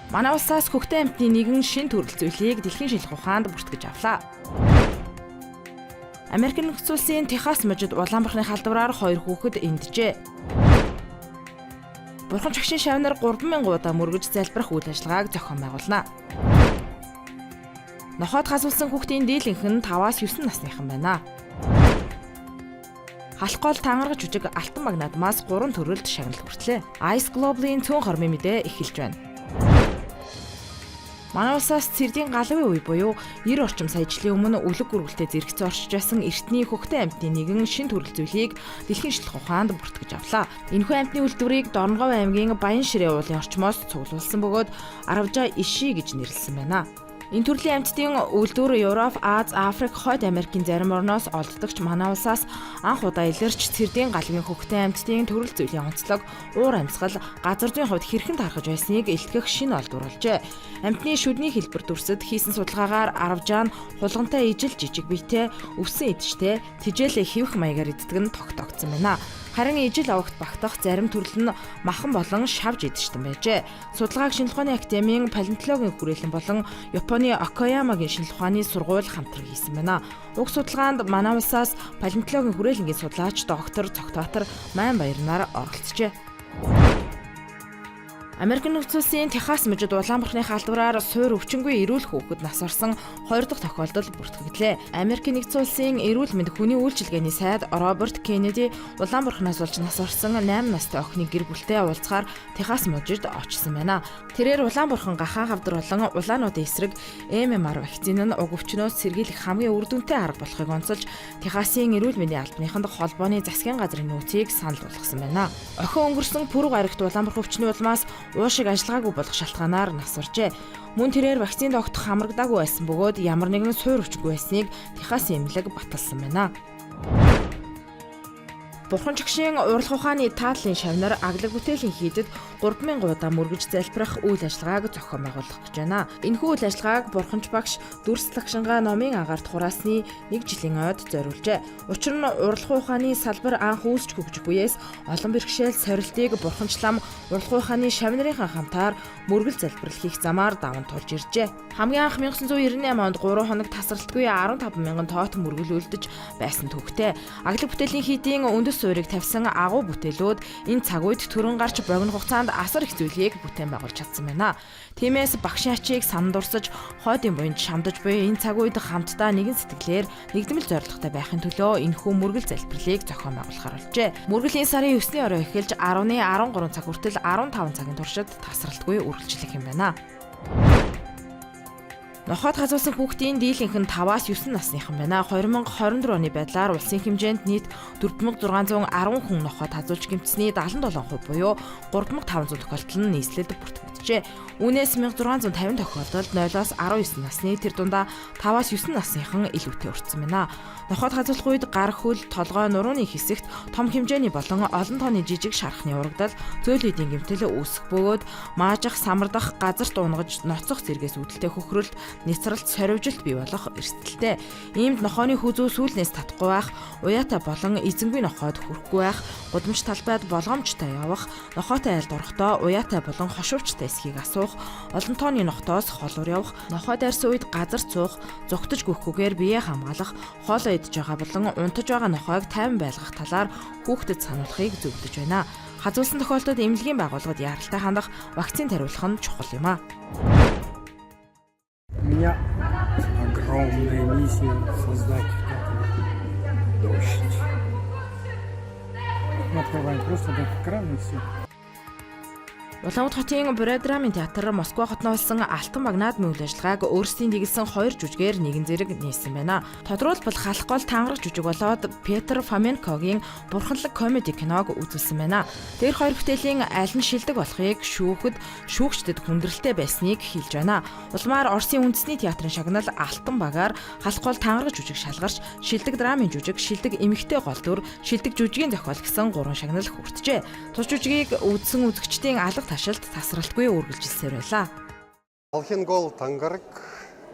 Манай улсаас хөхтөн амьтны нэгэн шин төрөл зүйлийг дэлхийн шинжлэх ухаанд бүртгэж авлаа. Америк нэгдсэн улсын Техас мужид улаан бурхны халдвараар хоёр хүүхэд энджээ. Бурхан чагшин шавнар 3000 удаа мөргөж залбирах үйл ажиллагааг зохион байгуулна. Нохойд хасуулсан хүүхдийн дийлэнх нь 5-аас 9 насныхан байна. Халах гол тангараг жүжиг Алтан багнаадмаас 3 төрөлд шагнал хүртлээ. Ice Global-ийн цөөн хормын мэдээ эхэлж байна. Манай улсаас цэрдийн галавын үе буюу 90 орчим сая жилийн өмнө үлэг гүргэлтэй зэрэгцэн оршиж байсан эртний хөхтөн амьтны нэгэн шин төрөл зүйлийг дэлхийн шинжлэх ухаанд бүртгэж авлаа. Энэхүү амьтны үйлдвэрийг Дорногов аймгийн Баян ширээ уулын орчмоос цуглуулсан бөгөөд Аравжаа Иши гэж нэрлэсэн байна. Энэ төрлийн амьтдын үйлдвэр Европ, Ази, Африк, Хойд Америкийн зарим орноос олддогч манай улсаас анх удаа илэрч цэрдийн галавын хөхтөн амьтдын төрөл зүйлийн онцлог, уур амьсгал, газар зүйн хувьд хэрхэн тархаж байсныг илтгэх шинэ олдвор болжээ. Амьтны шүдний хэлбэр дүрсэд хийсэн судалгаагаар Аравжаа нь хулгантай ижил жижиг биетэй, өвсөн идэжтэй, тэжээлээ хэвэх маягаар иддэг нь тогтоогдсон байна. Харин ижил овогт багтах зарим төрөл нь махан болон шавж идэжтэн байжээ. Судалгааг Шинжлэх ухааны академийн палеонтологийн хүрээлэн болон Японы Окаямагийн шинжлэх ухааны сургууль хамтран хийсэн байна. Уг судалгаанд манай улсаас палеонтологийн хүрээлэнгийн судлаач доктор Цогтбаатар Майн Баярнаар оролцжээ. Америк нэгдсэн улсын Техас мужид улаан бурхны халдвараар суур өвчингүй эрүүл хүүхэд нас орсон хоёр дахь тохиолдол бүртгэгдлээ. Америк нэгдсэн улсын эрүүл мэнд хүний үйлчилгээний сайд Роберт Кеннеди улаан бурхнаас болж нас орсон 8 настай охины гэр бүлтэй уулзахаар Техас мужид очсон байна. Тэрээр улаан бурхан гахаан хавдар болон улаануудын эсрэг MMR вакцин нь уг өвчнөөс сэргийлэх хамгийн үр дүнтэй арга болохыг онцолж Техасын эрүүл мэндийн албаныханд холбооны засгийн газрын нөөцийг санал болгосон байна. Охин өнгөрсөн пүрэв гарагт улаан бурхан өвчний улмаас уушиг ажиллагаагүй болох шалтгаанаар нас баржээ. Мөн тэрээр вакцинд огтох хамрагдаагүй байсан бөгөөд ямар нэгэн суур өвчгүй байсныг Техасын эмнэлэг баталсан байна. Бурхан чагшийн урлах ухааны тааллын шавнар аглаг бүтээлийн хийдэд 3000 удаа мөргөж залбирах үйл ажиллагааг зохион байгуулах гэж байна. Энэхүү үйл ажиллагааг Бурханч багш дүрс лагшингаа номын агаарт хураасны нэг жилийн ойд зориулжээ. Учир нь урлах ухааны салбар анх үүсч хөгжих үеэс олон бэрхшээл сорилтыг Бурханч лам урлах ухааны шавнарынхаа хамтаар мөргөл залбирал хийх замаар даван туулж иржээ. Хамгийн анх 1998 онд 3 хоног тасралтгүй 15 мянган тоот мөргөл үлдэж байсан түүхтэй. Аглаг бүтээлийн хийдийн үндэс суурийг тавьсан агуу бүтээлүүд энэ цаг үед төрөн гарч богино хугацаанд асар их зүйлийг бүтээн байгуулж чадсан байна. Тиймээс багшийн ачийг санан дурсаж, хойдын буянд шамдаж буй энэ цаг үед хамтдаа нэгэн сэтгэлээр нэгдмэл зорилготой байхын төлөө энэхүү мөргөл залбирлыг зохион байгуулахаар болжээ. Мөргөлийн сарын 9-ний орой эхэлж 10-ны 13 цаг хүртэл 15 цагийн туршид тасралтгүй үргэлжлэх юм байна. Нохойд хазуулсан хүүхдийн дийлэнх нь 5-аас 9 насныхан байна. 2024 оны байдлаар улсын хэмжээнд нийт 4610 хүн нохойд хазуулж гэмтсэний 77% буюу 3500 тохиолдол нь нийслэлд бүртгэгджээ. Үүнээс 1650 тохиолдолд 0-оос 19 насны, тэр дундаа 5-аас 9 насныхан илүүтэй өртсөн байна. Нохойд хазуулах үед гар, хөл, толгой, нурууны хэсэгт том хэмжээний болон олон тооны жижиг шархны урагдал, зөөлүүдийн гэмтэл үүсэх бөгөөд маажих, самардах, газарт унагаж ноцох зэргээс үүдэлтэй хөхрөлт, няцралт, сорвижилт бий болох эрсдэлтэй. Иймд нохойны хүзүү сүүлнээс татахгүй байх, уяатай болон эзэнгүй нохойд хүрэхгүй байх, гудамж талбайд болгоомжтой явах, нохойтой айлд орохдоо уяатай болон хошуувчтай эсхийг асуух, олон тооны нохтоос холуур явах, нохой дайрсан үед газар цуух, зугтаж гүйхгүйгээр биеэ хамгаалах, хоолоо идэж байгаа болон унтаж байгаа нохойг тайван байлгах талаар хүүхдэд сануулахыг зөвлөж байна. Хазуулсан тохиолдолд эмнэлгийн байгууллагад яаралтай хандах, вакцин тариулах нь чухал юм а. У меня огромная миссия — создать вот дождь. Мы открываем просто этот кран, и все. Улаанбаатар хотын Бурайдрамын театр Москва хотноо болсон Алтан багнаадмын үйл ажиллагааг өөрсдийн дэглэсэн хоёр жүжигээр нэгэн зэрэг нээсэн байна. Тодруулбал, Халах гол тангараг жүжиг болоод Петр Фоменкогийн бурханлаг комеди киног үзүүлсэн байна. Дээрх хоёр бүтээлийн аль нь шилдэг болохыг шүүхэд шүүгчдэд хүндрэлтэй байсныг хэлж байна. Улмаар Оросын үндэсний театрын шагнал Алтан багаар Халах гол тангараг жүжиг шалгарч, шилдэг драмын жүжиг, шилдэг эмэгтэй гол дүр, шилдэг жүжигийн зохиол гэсэн гурван шагнал хүртжээ. Тус жүжигийг үзсэн үзэгчдийн алга ташилт тасралтгүй үргэлжилсээр байлаа. Халхин Гол Тангараг.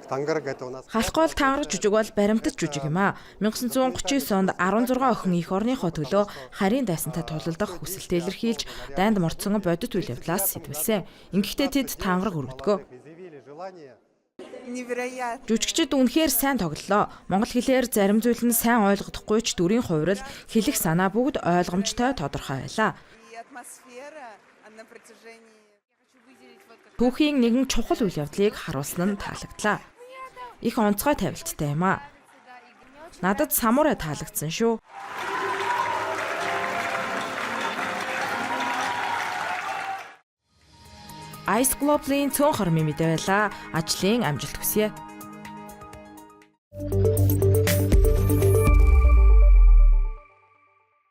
Тангараг это у нас. Халх гол тангараг жүжиг бол баримтат жүжиг юм аа. 1939 онд 16 охин эх орныхоо төлөө харийн дайсантай тулалдах хүсэлтээ илэрхийлж дайнд мордсон бодит үйл явдлаас сэтвэлсэн. Ингэхдээ тэд тангараг өргөдгөө. Изъявили желание. Невероятно. Жүжигчид үнэхээр сайн тоглолоо. Монгол хэлээр зарим зүйл нь сайн ойлгодохгүй ч дүрийн хувирал, хэлэх санаа бүгд ойлгомжтой, тодорхой байлаа. И атмосфера на протяжении. Түүхийн нэгэн чухал үйл явдлыг харуулсан нь таалагдлаа. Их онцгой тавилттай юм аа. Надад самурай таалагдсан шүү. Ice Global-ийн цөөн хормын мэдээ байлаа. Ажлын амжилт хүсье.